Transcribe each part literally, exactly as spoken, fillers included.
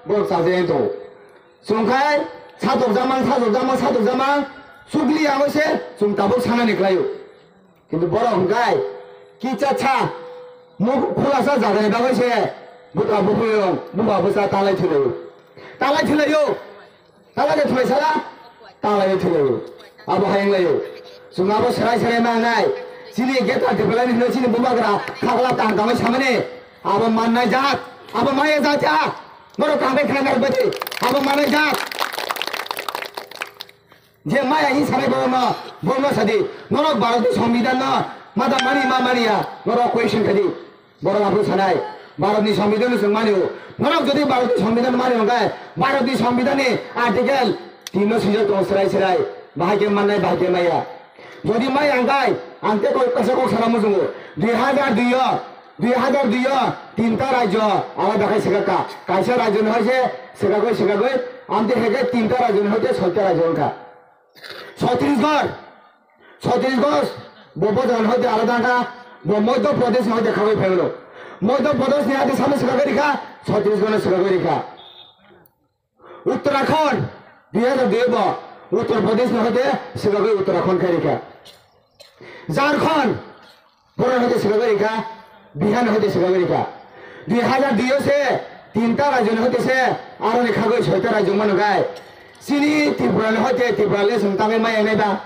Borok chajagwi tongo. Chwng khai satokjakmang, satokjakmang, satokjakmang, chukli abo se chwng tabuk sanani khlaio. Kintu borok hwnkhe kisa sa muk-, khulasa jagani bagwi se buka bupuyung, buba bwsa talai thwilaio. Talai thwilaio. Talai de thwilaisala, talai thwilaio. Abo hai wnglaio. Chwng abo serai serai mangnai. Chini geta development hino chini bubagra khakla tang tangwi samani. Abo mannai jat, abo maya jat ya. Norok kangbai khanai narwkbaidi, abo mannai jat. Je maya hi sanai borokno, borokno sadi, norok Bharatni Songbidanno mada mani ma maniya, norok question khaidi. Borok abo sanai, Bharatni Songbidanno chwng manio. Norok jodi Bharatni Songbidan mani hwnkhe, Bharatni Songbidanni Article tinno swijak tongo serai serai, bahai khe mannai, bahai khe maya. Jodi maya hwnkhe, ang tei kok-, kaisa kok sana muchungo. Dui hajar dui o, dui hajar dui o tinta rajyo alada khai swkakha. Kaisa rajyoni hai se swkagwi swkagwi amtwi hai khe tinta rajyoni hai khe soita rajyo wngkha. Chhattisgarh, Chhattisgarh bo bojan hai khe alada wngkha, bo Madhya Pradesh ni hai khe khagwi phaio. Madhya Pradesh ni hai khe sabo swkagwi rikha, Chhattisgarh no swkagwi rikha. Uttarakhand, dui hajar dui bo Uttar Pradesh ni hoite swkagwi Uttarakhand khai rikha. Jharkhand, borok hoite swkagwi rikha, Bihar ni hoite swkagwi rikha. Dui hajar dui o se tinta rajyo ni hoite se aroni khagwi soita rajyo mano gai. Chini Tripura ni hoite Tripura le chwng tangwi maya nai ba.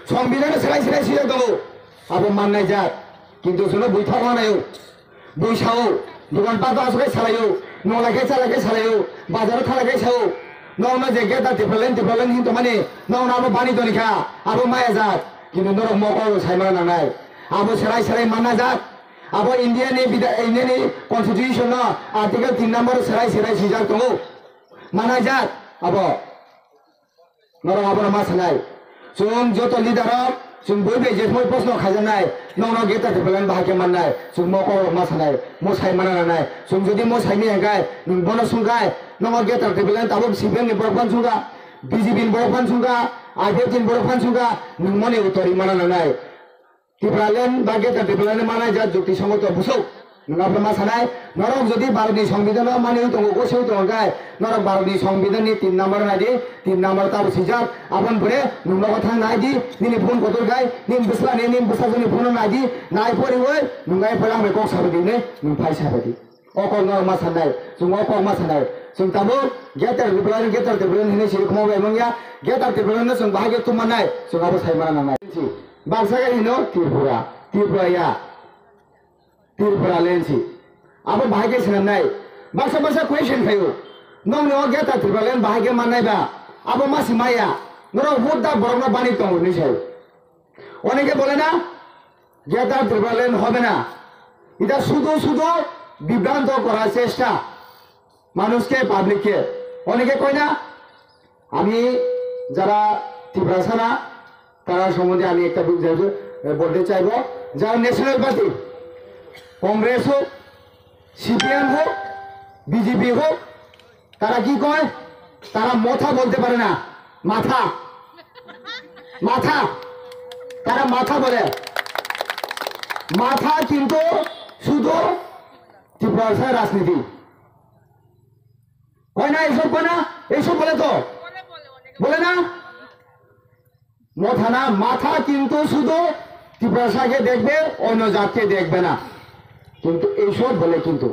Songbidan no serai serai swijak tongo. Abo mannai jat. Kintu chwngno buithok wngnaio. Bui sao, dogan pato aswk khe salaio, nolai khe chalai khe salaio, bazaro thalai khe sao. Nokno je geta Tipraland, Tipraland hin tongmani, nokno abo bani toni kha, abo maya jat. Kintu norok mokol sai mana nangnai. Abo serai serai mana jat. Abo India ni bida-, India ni constitution no article tin number serai serai swijak tongo. Mana jat abo. Norok abono ma sanai. Chwng joto leader rok, chwng bui bai je thumwi proshno khaijaknai, nokno geta Tipraland bahai khe mannai, chwng mokol rok ma sanai, mwsai mana nanai. Chwng jodi mwsai mi hwnkhe, nwng bono swngkhai, nokno geta Tipraland tabuk C P M ni borok phano swngkha, B J P ni borok phano swngkha, I P F T ni borok phano swngkha, nwng moni uttori mana nanai. Tipraland ba geta Tipraland mana ja jukti songoto busuk. Nwng abo ma sanai, norok jodi Bharatni Songbidan o manwi tongo, gosiwi tongo khe, norok Bharatni Songbidan ni tin number nai di, tin number tabuk swijak, aboni pore nwng nogo thang nai di, nini phone kotor khai, nini bwsla ni, nini bwsajwk ni phone nai di, nai poriwi nwng ai pore ang bai kok sabai di, nwng phai sabai di. O kok no ma sanai, chwng o kok ma sanai. Chwng tabuk Greater Tipraland, Greater Tipraland hinwi siri khuma bai mangya, Greater Tipraland no chwng bahai khe tuma nai, chwng abo sai mana nangnai. Baksa khe hino Tripura, Tripura ya, Tripura land si. Abo bahai khe swnam nai. Baksa baksa question khayo. Nokni o Greater Tipraland bahai khe mannai ba, abo ma si maya. Norok hudda borok no bani tongo hinwi sai. অনেকে বলে না, গ্রেটার ত্রিপুরাল্যান্ড হবে না, এটা শুধু শুধু বিভ্রান্ত করার চেষ্টা মানুষকে, পাবলিককে। অনেকে কয় না, আমি যারা তিপ্রাসা না, তারা সম্বন্ধে আমি একটা বি-, যে-, যে-, বলতে চাইবো, যারা ন্যাশনাল পার্টি, কংগ্রেস হোক, সিপিএম হোক, বিজেপি হোক, তারা কি কয়? তারা মথা বলতে পারে না, মাথা, মাথা, তারা মাথা বলে। মাথা কিন্তু শুধু ত্রিপুরা রাজনীতি। কয় না এইসব, কয় না? এইসব বলে তো, বলে না? মথা না, মাথা কিন্তু শুধু ত্রিপ্রাসাকে দেখবে, অন্য জাতকে দেখবে না। কিন্তু এইসব বলে কিন্তু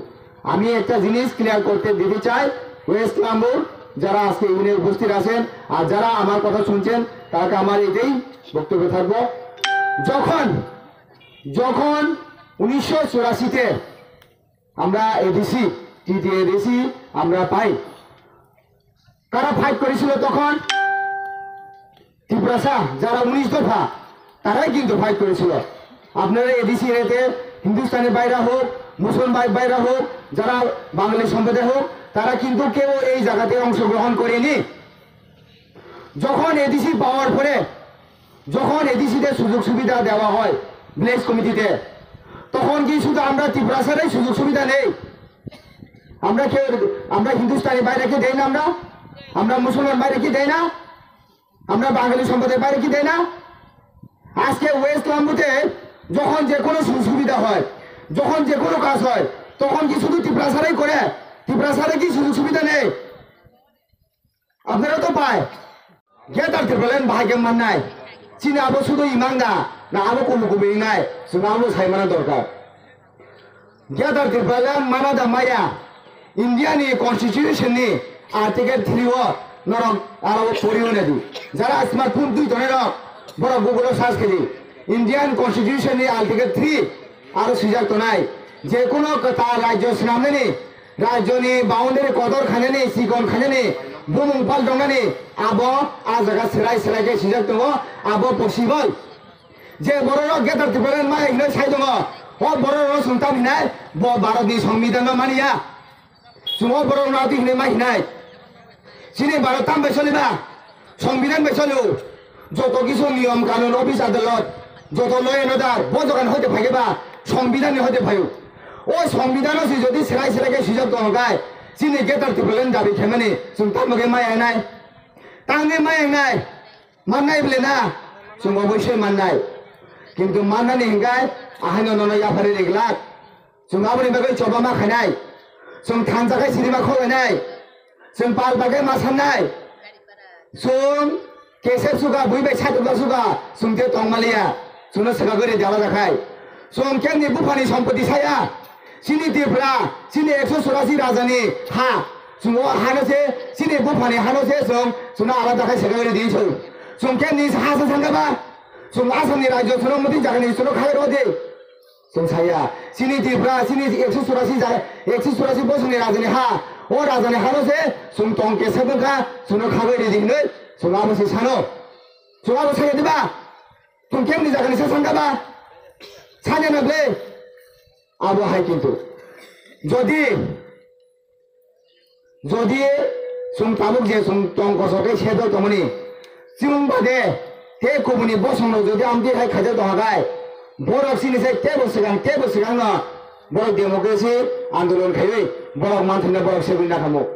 আমি একটা জিনিস ক্লিয়ার করতে দিতে চাই, ওয়েস্ট লাম্বুর যারা আজকে ইউনিয়নে উপস্থিত আছেন আর যারা আমার কথা শুনছেন, তাকে আমার এটাই বক্তব্য থাকবো। যখন, যখন উনিশশো চুরাশিতে আমরা এডিসি, টিটি এডিসি আমরা পাই, কারা ফাইট করেছিল তখন? তিপ্রাসা, যারা উনিশ দফা, তারাই কিন্তু ফাইট করেছিল। আপনারা এডিসি এতে হিন্দুস্তানি ভাইরা হোক, মুসলমান ভাই, ভাইরা হোক, যারা বাঙালি সম্প্রদায় হোক, তারা কিন্তু কেউ এই জায়গাতে অংশগ্রহণ করেনি। যখন এডিসি পাওয়ার পরে, যখন এডিসিতে সুযোগ সুবিধা দেওয়া হয় ভিলেজ কমিটিতে, তখন কি শুধু আমরা তিপ্রাসারাই সুযোগ সুবিধা নেই? আমরা কেউ, আমরা হিন্দুস্তানি ভাইরা কি দেয় না? আমরা, আমরা মুসলমান ভাইরা কি দেয় না? আমরা বাঙালি সম্প্রদায়ের বাইরে কি দেয় না? আজকে ওয়েস্ট লাম্বুতে যখন যে কোনো সুযোগ সুবিধা হয়, যখন যে কোনো কাজ হয়, তখন কি শুধু তিপ্রাসারাই করে? তিপ্রাসারা কি সুযোগ সুবিধা নেই? Pai, Greater Tipraland bahai khe mannai. Chini abo sudu imang da, na abo kubu kubu ingnai, chwng abo sai mana dorkar. Greater Tipraland mana da maya, India ni constitution ni article three o norok aro pori hone di. Jara smartphone twi tonai rok, borok Google o search khe di. Indian constitution ni article three aro swijak tonai. Je kono kwtal rajyo swnamnani, rajyoni boundary kotor khainani, chikon khainani, bumung paltongnani, abo a jaga serai serai khe swijak tongo, abo possible. Je bororok Greater Tipraland maya hinwi sai tongo, o bororok chwng tam hinai, bo Bharatni Songbidanno maniya. Chwng o borok nati hinwi ma hinai. Chini Bharat tam bai choliba? Songbidan bai choli o. Joto kisu niyom kanun, office adalot, joto law and order, bo jogan hoite phai khe ba, Songbidan ni hoite phaio. O Songbidan o si jodi serai serai khe swijak tongo kai, chini Greater Tipraland dabi khaimani chwng tamo khe maya nai? Tangwi maya nai? Mannai bole na? Chwng oboisoi mannai. Kintu mannani hinkai ahaino nono yaphari riglak. Chwng aboni bagwi choba ma khainai. Chwng thansa khai sirima kholainai. Chwng pal bagwi ma sannai. Chwng kesep suka, bui bai saitokjak suka, chwng tei tongmaliya. Chwngno swkagwi rwdi alada khai. Chwng kemni buphani sompoti saya. Chini Tripura, chini ekso churasi rajani ha. Chwng o hano se, chini buphani hano se chwng, chwngno alada khai swkagwi rwdi chwng. Chwng kemni ha se sangkha ba? Chwng Asamni rajyo chwngno mwtwi jagani chwngno khai rwdi. Chwng saya, chini Tripura, chini ekso churasi ja-, ekso churasi bosongni rajani ha, o rajani hano se chwng tong kesa wngkha, chwngno khagwi ridi hinwi chwng abo se sano. Chwng abo saya diba? Chwng kemni jagani se sangkha ba? Sanya na ble? Abo hai kintu. Jodi Jodi chwng tabuk je chwng tong kosok khe sedok tongmani, chwng bade tei kubuni bosongrok jodi amtwi hai khaijak tongkha khe, borok chini sai teibo swkang, teibo swkangno borok democracy andolon khaiwi borok manthaino borok segwi nakhamu.